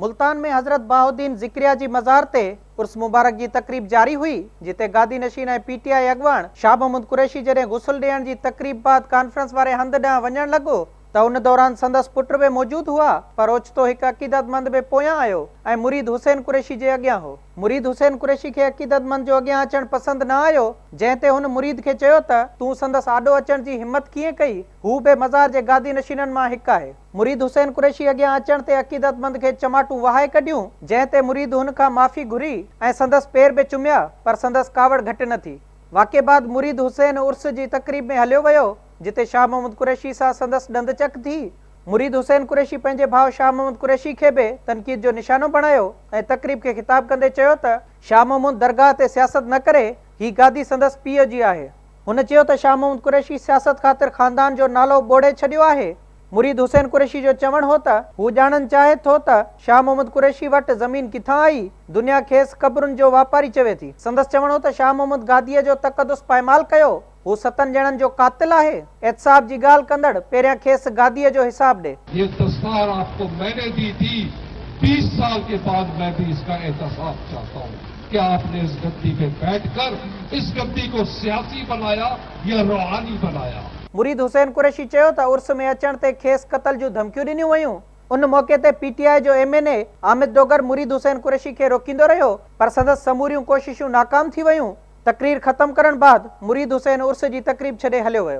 ملتان ۾ حضرت بهاءالدين ذڪريا جي مزار تي عرس مبارڪ جي تقريب جاري هئي، جتي گادي نشين ۽ پي ٽي آء اڳواڻ شاهه محمود قريشي جڏهن غسل ڏيڻ جي تقريب بعد ڪانفرنس واري هنڌ ڏانهن وڃڻ لڳو ته ان دوران سندس پٽ به موجود هئا پر اوچتو هڪ عقيدتمند به پويان آيو ۽ مريد حسين قريشي جي اڳيان هو. مريد حسين قريشي کي عقيدتمند جو اڳيان اچڻ پسند نه آيو، جنهن تي هن مريد کي چيو ته تون سندس آڏو اچڻ جي همت ڪيئن ڪئي، هو به مزار جي گادي نشينن مان هڪ آهي. مريد حسين قريشي اڳيان اچڻ تي عقيدتمند کي چماٽون وهائي ڪڍيون، جنهن تي مريد هن کان معافي گهري ۽ سندس پير به چميا، پر سندس ڪاوڙ گهٽ نه ٿي. واقعي بعد مريد حسين عرس جي تقريب ۾ هليو ويو، جتي شاهه محمد قريشي سان سندس ڏند چڪ ٿي. مريد حسين قريشي پنهنجي ڀاء شاهه محمد قريشي کي به تنقيد جو نشانو بڻايو ۽ تقريب کي خطاب ڪندي چيو ته شاهه محمود درگاهه تي سياست نه ڪري، هي گادي سندس پيء جي آهي. هن چيو ته شاهه محمود قريشي سياست خاطر خاندان جو نالو ٻوڙي ڇڏيو آهي. مريد حسين قريشي جو چوڻ هو ته هو ڄاڻڻ چاهي ٿو ته شاهه محمود قريشي وٽ زمين ڪٿان آئي، دنيا کيس قبرن جو واپاري چوي ٿي. سندس چوڻ هو ته شاهه محمود گاديء جو تقدس پائمال ڪيو، هو ستن ڄڻن جو قاتل آهي، احتساب جي ڳالهه ڪندڙ پهريان کيس گاديء جو حساب ڏي. ये दस्तार आपको मैंने दी थी، 20 साल के बाद मैं भी इसका एहतसाब चाहता हूं कि आपने इस गद्दी पे बैठकर इस गद्दी को सियासी बनाया या रूहानी बनाया. مريد حسين قريشي چيو ته عرس ۾ اچڻ تي کيس قتل جون ڌمڪيون ڏنيون ويون، ان موقعي تي پي ٽي آء جو ايم اين اي حامد ڊوگر مريد حسين قريشي کي روڪيندو رهيو پر سندس سموريون ڪوششون ناڪام ٿي ويون، تقرير ختم ڪرڻ بعد مريد حسين عرس جي تقريب ڇڏي هليو ويو.